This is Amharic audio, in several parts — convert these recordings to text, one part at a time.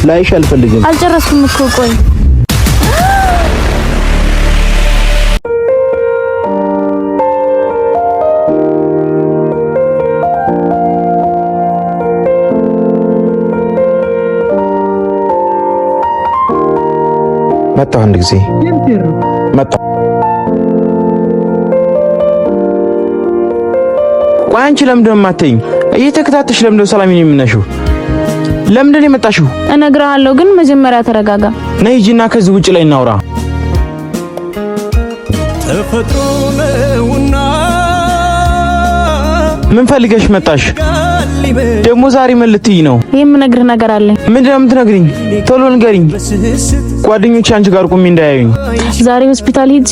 ላይሽ አልፈልግም። አልጨረስኩም እኮ ቆይ። መጣሁ። አንድ ጊዜ መጣሁ። ቆይ አንቺ ለምንድን ነው የማትይኝ? እየተከታተሽ ለምንድን ነው ሰላሜን የምነሺው? ለምንድን ነው የመጣሽው? እነግርሃለሁ፣ ግን መጀመሪያ ተረጋጋ። ነይ ሂጂና ከዚህ ውጭ ላይ እናውራ። ተፈጥሮ ነውና ምን ፈልገሽ መጣሽ? ደግሞ ዛሬ ምን ልትይ ነው? የምነግርህ ነገር አለኝ። ምንድን ነው የምትነግሪኝ? ቶሎ ንገሪኝ። ጓደኞቼ አንቺ ጋር ቁሚ እንዳያዩኝ። ዛሬ ሆስፒታል ሂጂ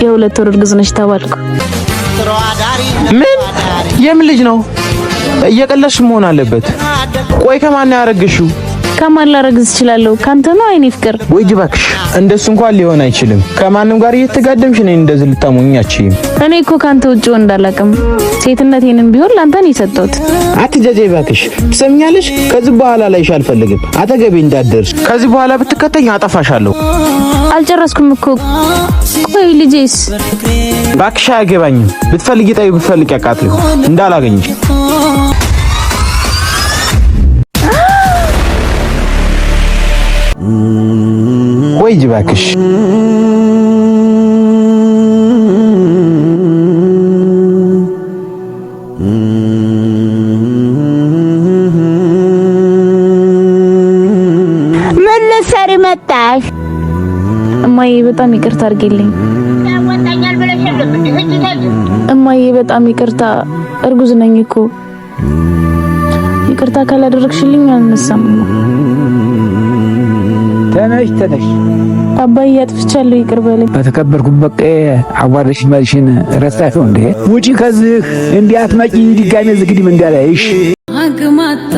የ2 ወር እርግዝ ነሽ ተባልኩ። ምን? የምን ልጅ ነው? እየቀለድሽ መሆን አለበት። ቆይ ከማን ነው ያረገሽው? ከማን ላረግዝ እችላለሁ? ካንተ ነው አይኔ ፍቅር። ወይ እባክሽ፣ እንደሱ እንኳን ሊሆን አይችልም። ከማንም ጋር እየተጋደምሽ እኔን እንደዚህ ልታሞኝ አትችይም። እኔ እኮ ካንተ ውጭ ወንድ አላውቅም። ሴትነቴንም ቢሆን ላንተ ነው የሰጠሁት። አትጃጃይ እባክሽ። ትሰሚኛለሽ? ከዚህ በኋላ ላይሽ አልፈልግም። አጠገቤ እንዳትደርሽ። ከዚህ በኋላ ብትከተኝ አጠፋሻለሁ። አልጨረስኩም እኮ። ቆይ ልጄስ? እባክሽ አያገባኝም። ብትፈልጊ ጠይ፣ ብትፈልጊ አቃጥሊው። እንዳላገኝሽ። ወይ እባክሽ። ምን ልትሰሪ መጣሽ? እማዬ በጣም ይቅርታ አድርጊልኝ። እማዬ በጣም ይቅርታ፣ እርጉዝ ነኝ እኮ። ይቅርታ ካላደረግሽልኝ አልነሳም። ተነሽ ተነሽ። አባዬ አጥፍቻለሁ፣ ይቅር በለኝ። በተከበርኩበት ቀዬ አዋርደሽ መልሽን ረሳሽው እንዴ? ውጪ ከዚህ እንዲህ አትመጪ፣ ድጋሜ ዝግድም እንዳላይሽ። አግማጣ